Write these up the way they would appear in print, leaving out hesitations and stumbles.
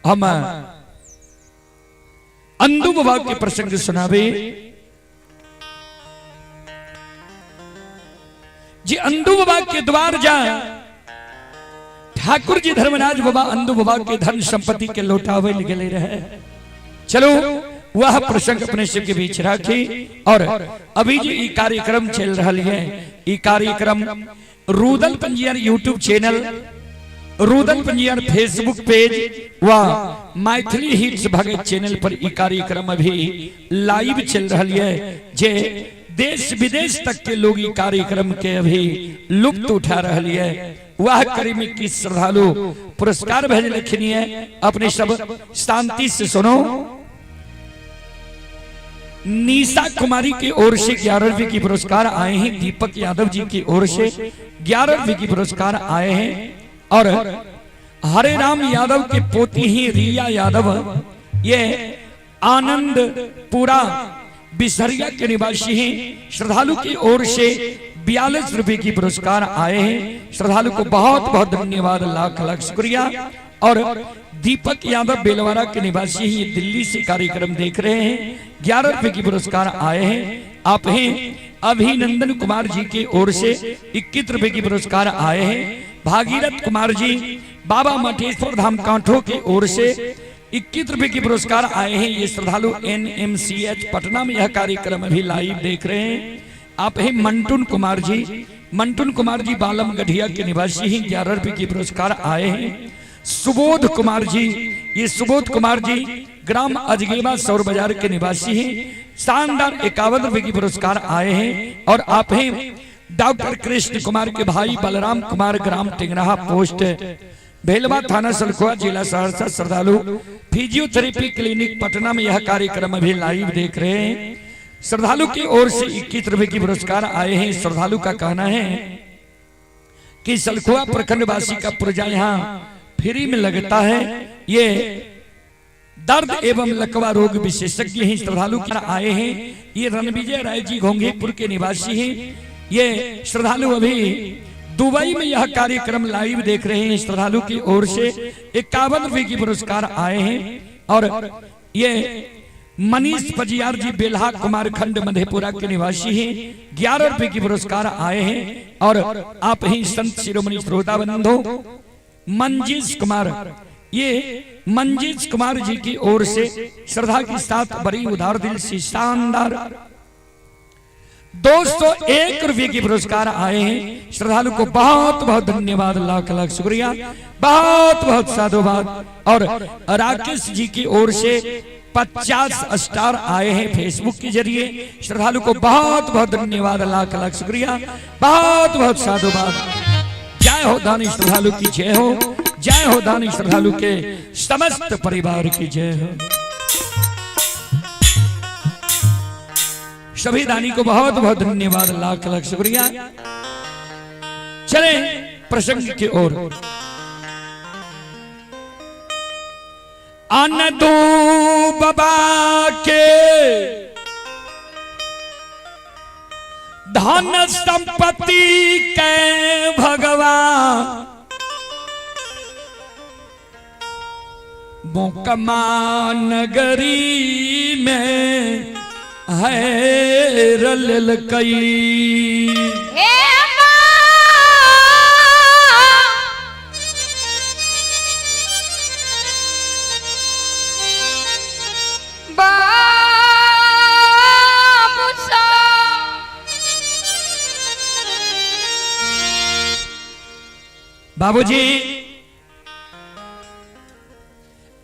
हम अंदू बाबा के प्रसंग सुनावे जी। अंदू बाबा के द्वार जा ठाकुर जी धर्मराज बाबा अंदू बाबा के धन संपत्ति के लौटावे गेले रहे। चलो वह प्रसंग अपने शिव के बीच राखी। और अभी जी ई कार्यक्रम चल रहा है, ई कार्यक्रम Rudal Panjiyar YouTube channel, Rudal Panjiyar Facebook page व मैथिली हिट्स भगत चैनल पर ई कार्यक्रम अभी लाइव चल रहा है, जे देश विदेश तक के लोग ई कार्यक्रम के अभी लुत्फ उठा रहा है। वह करीब 21 श्रद्धालु पुरस्कार भेज लिखनी है। अपने सब शांति से सुनो। निशा कुमारी की ओर से 11 रुपए की पुरस्कार आए हैं। दीपक यादव जी की ओर से 11 रुपए की पुरस्कार आए हैं। और हरे राम यादव के पोती ही रिया यादव, ये आनंदपुरा बिसरिया के निवासी हैं। श्रद्धालु की ओर से 42 रुपए की पुरस्कार आए हैं। श्रद्धालु को बहुत बहुत धन्यवाद, लाख लाख शुक्रिया। और दीपक यादव बेलवाड़ा के निवासी हैं, ये दिल्ली से कार्यक्रम देख रहे हैं। 11 रुपए की पुरस्कार आए हैं। आप हैं अभिनंदन कुमार जी की ओर से 21 रुपए की पुरस्कार आए हैं। भागीरथ कुमार जी बाबा मठेश्वर धाम कांठो की ओर से 21 रुपए की पुरस्कार आए हैं। ये श्रद्धालु NMCH Patna में यह कार्यक्रम अभी लाइव देख रहे हैं। आप हैं मंटून कुमार जी, मंटून कुमार जी बालम गढ़िया के निवासी हैं, 11 रुपए की पुरस्कार आए हैं। सुबोध कुमार जी, ये सुबोध कुमार जी ग्राम अजगेबा सौर बाजार के निवासी हैं, शानदार 51 रुपए की पुरस्कार आए हैं। और आप हैं डॉक्टर कृष्ण कुमार के भाई बलराम कुमार, ग्राम टिंगराहा, पोस्ट भेलवा, थाना सलखुआ, जिला सहरसा। श्रद्धालु फिजियोथेरेपी क्लिनिक पटना में यह कार्यक्रम अभी लाइव देख रहे हैं। श्रद्धालु की ओर से 21 रुपए की पुरस्कार आए हैं। श्रद्धालु का कहना है कि सलखुआ प्रखंडवासी का पुर्जा यहाँ फ्री में लगता है। ये दर्द एवं लकवा रोग विशेषज्ञ हैं। श्रद्धालु आए हैं। ये रणविजय राय जी घोंघीपुर के निवासी हैं। ये श्रद्धालु अभी दुबई में यह कार्यक्रम लाइव देख रहे हैं। श्रद्धालु की ओर से 51 रुपए की पुरस्कार आए हैं। और ये मनीष पजियार जी बेल्हा कुमारखंड मधेपुरा के निवासी हैं, 11 रुपए की पुरस्कार आए हैं। और आप ही संत शिरोमणि श्रोता बंधु मंजीश कुमार, ये मंजीश कुमार जी की ओर से श्रद्धा के साथ बड़ी उदार दिल से शानदार 201 रुपए की पुरस्कार आए हैं। श्रद्धालु को बहुत बहुत धन्यवाद, लाख लाख शुक्रिया, बहुत बहुत साधुवाद। और राकेश जी की ओर से 50 स्टार आए हैं फेसबुक के जरिए। श्रद्धालु को बहुत बहुत धन्यवाद, लाख लाख शुक्रिया, बहुत बहुत साधुवाद। जय हो दानी श्रद्धालु की जय हो, जय हो दानी श्रद्धालु के समस्त परिवार की जय हो। सभी दानी को बहुत बहुत धन्यवाद, लाख लाख शुक्रिया। चले प्रसंग की ओर। अनदू बाबा के धन संपत्ति के भगवान मोकमा नगरी में है रल कई। हे बाबूजी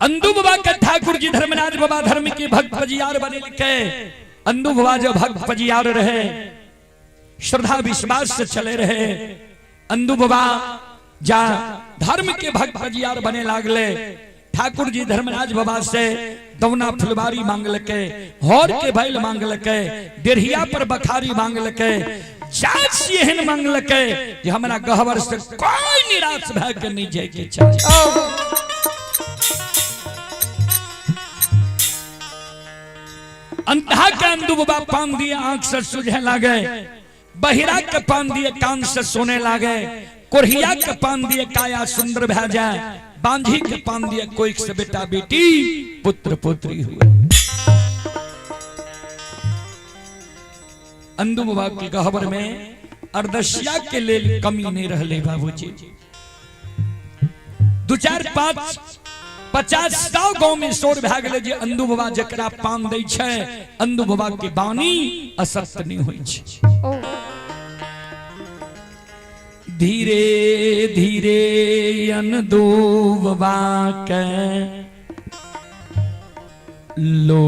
अंदू बाबा के ठाकुर जी धर्मराज बाबा धर्म के भक्त पजियार बने लिखे। अंदू बाबा जो भक्त पजियार रहे, श्रद्धा विश्वास से चले रहे। अंदू बाबा जा धर्म के भक्त पजियार बने लागले, ठाकुर जी धर्मराज बाबा से दौना फुलवारी मांग लके, हौर के बैल मांग लके, डेढ़िया पर बखारी मांग लके, जात एहन मांग लके जे हमरा गहवर से कोई निराश भय के नहीं जाए के चाही। अंधा के अंदू बाबा पान दिए आंख से सुझे लागे, बहिरा के पान दिए कान से सोने लागे, कोढ़िया के पान दिए काया सुंदर भय जाए। बांझी के पान दिया, कोई से बेटा बेटी पुत्र पुत्री हुए। अंदू बाबा के गहबर में अरदशिया के लेल कमी नहीं रहले बाबूजी। 2 4 5 50 100 गांव में शोर भए गेलै जे अंदू बाबा जकरा पान दै छै, अंदू बाबा के बानी असत्य नहीं होइ छै। धीरे धीरे अंदू बाबा के लो।